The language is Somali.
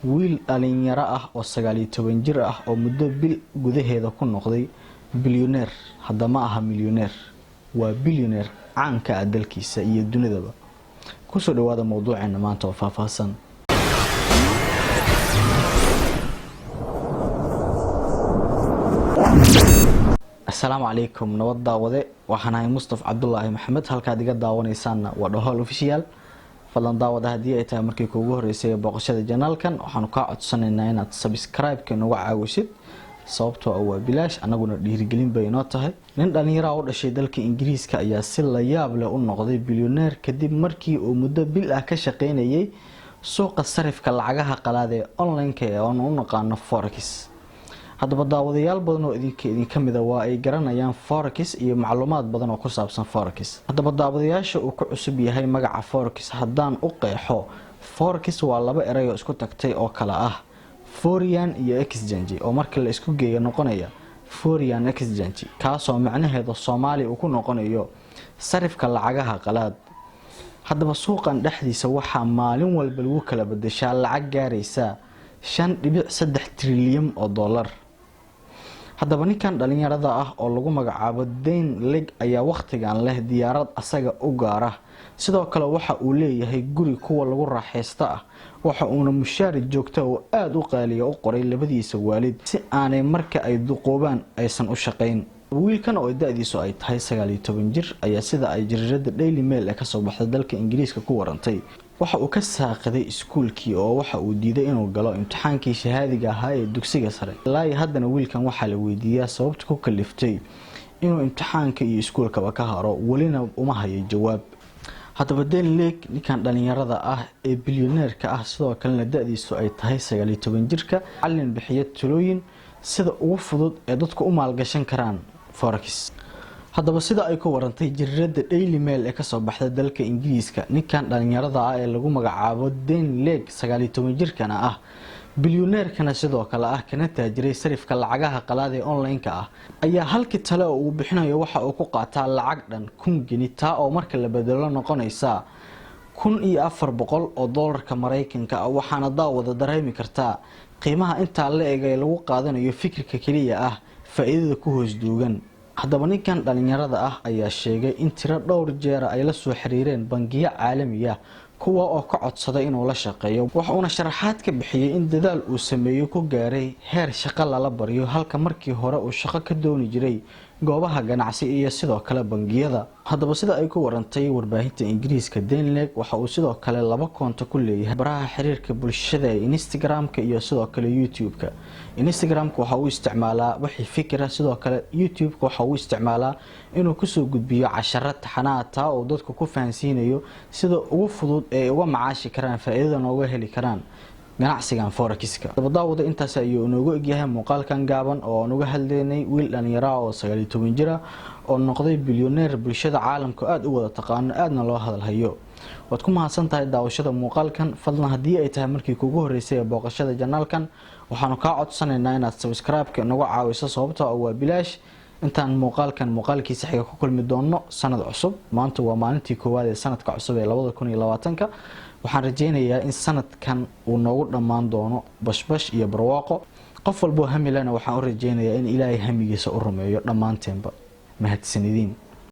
Wiil dhalinyaro ah oo 19 jir ah oo muddo bil gudaheeda ku noqday bilyoneer. Hadda ma aha milyoneer, waa bilyoneer caanka ah dalkiisa iyo dunidaba. Kusoo dhawaada mowduuceena maanta oo faahfaahsan. Asalaamu calaykum, nabad daawade. Waxaan ahay Mustaf Cabdulaahi Maxamed, halkaad iga daawanaysaanna waa Dhahool Official. Fadlan daawada, haddii ay tahay markii kuugu horeysay ee booqashada channelkan, waxaanu kaa codsanaynaa inaad subscribe-ka nooga caawisid, sababtoo ah waa bilaash, annaguna dhiirigelin bay inoo tahay. Nin dhallinyaraha u dhashay dalka Ingiriiska ayaa si la yaab leh u noqday bilyoneer kadib markii uu muddo bil ah ka shaqeynayay suuqa sarifka lacagaha qalaad ee online-ka ee aanu u naqaano forex. Haddaba daawadayaal badan oo idinka mida waa ay garanayaan forex iyo macluumaad badan oo ku saabsan forex. Haddaba daawadayaasha uu ku cusub yahay magaca forex, haddaan u qeexo, forex waa laba eray oo isku tagtay oo kala ah foreign iyo exchange, oo marka la isku geeyo noqonaya foreign exchange, kaasoo macnaheedu Soomaali uu ku noqonayo sarifka lacagaha qalaad. Haddaba suuqan dhexdiisa waxaa maalin walba lagu kala bedeshaa lacag gaaraysa 5.3 trilyan oo dollar. Haddaba ninkan dhalinyarada ah oo lagu magacaabo Dane Lig ayaa wakhtigan leh diyaarad asaga u gaara. Sidoo kale waxa uu leeyahay guri kuwa lagu raaxaysta ah, waxa uuna mushaar joogta oo aada u qaaliya u qoray labadiisa waalid si aanay marka ay duqoobaan aysan u shaqayn. Wiilkan oo da-diisu ay tahay 19 jir ayaa, sida ay jariirada Daily Mail ee kasoo baxday dalka Ingiriiska ku warantay, waxa uu ka saaqiday iskuulkii oo waxa uu diiday inuu galo imtixaankii shahaadiga ahaa ee dugsiga sare. Ilaa haddana wiilkan waxaa la weydiiyaa sababta ku kaliftay inuu imtixaanka iyo iskuulkaba ka haro, welina uma hayo jawaab. Haddaba Dane Lake, ninkan dhalinyarada ah ee bilyoneerka ah, sidoo kalena da-diisu ay tahay 19 jirka, macalin bixiya talooyin sida ugu fudud ee dadku u maalgashan karaan forex. Haddaba sida ay ku warantay jariirada Daily Mail ee kasoo baxda dalka Ingiriiska, ninkan dhalinyarada ah ee lagu magacaabo Dane Lake, 19 jirkana ah, bilyoneerkana sidoo kale ah, kana taajiray sarifka lacagaha qalaad ee online-ka ah, ayaa halkii tale oo uu bixinayo waxa uu ku qaataa lacag dhan 1000 geni, taa oo marka la bedelo noqonaysa 1400 oo doolarka Maraykanka ah. Waxaana daawada dareemi kartaa qiimaha intaa la eg ee lagu qaadanayo fikirka keliya ah faa-iidada ku hoos duugan. Haddaba ninkan dhalinyarada ah ayaa sheegay in tiro dhowr jeera ay la soo xiriireen bangiyo caalami ah, kuwa oo ka codsaday inuu la shaqeeyo. Waxa uuna sharaxaad ka bixiyey in dadaal uu sameeyo ku gaaray heer shaqo lala baryo, halka markii hore uu shaqo ka dooni jiray goobaha ganacsi iyo sidoo kale bangiyada. Haddaba sida ay ku warantay warbaahinta Ingiriiska, Dane Lake waxa uu sidoo kale laba koonto ku leeyahay baraha xiriirka bulshada ee Instagram-ka iyo sidoo kale YouTube-ka. Instagram-ka waxa uu isticmaalaa wixii fikira, sidoo kale YouTube-ka waxa uu isticmaalaa inuu kusoo gudbiyo casharo taxanaha, taa uu dadku ku fahansiinayo sida ugu fudud ee uga macaashi karaan, faa-iidada nooga heli karaan ganacsigan forexiska. Daawada, intaas ayuu inoogu egyahay muuqaalkan gaaban oo aan uga hadlaynay wiil dhalinyaro oo 19 jira oo noqday bilyoneer bulshada caalamka aada u wada taqaano, aadna loo hadalhayo. Waad ku mahadsan tahay daawashada muuqaalkan. Fadlan, haddii ay tahay markii kuugu horeysay ee booqashada channelkan, waxaanu kaa codsanaynaa inaad subscribe-ka inagu caawiso, sababtoo ah waa bilaash. Intaan muuqaalkan muuqaalkiisa xiga ku kulmi doono sanad cusub, maanta waa maalintii koowaad ee sanadka cusub ee 2020-ka, waxaan rajeynayaa in sanadkan uu noogu dhammaan doono bashbash iyo barwaaqo. Qof walboo hamilana waxaan u rajeynayaa in Ilaahay hamigiisa u rumeeyo. Dhammaanteenba mahadsanidin.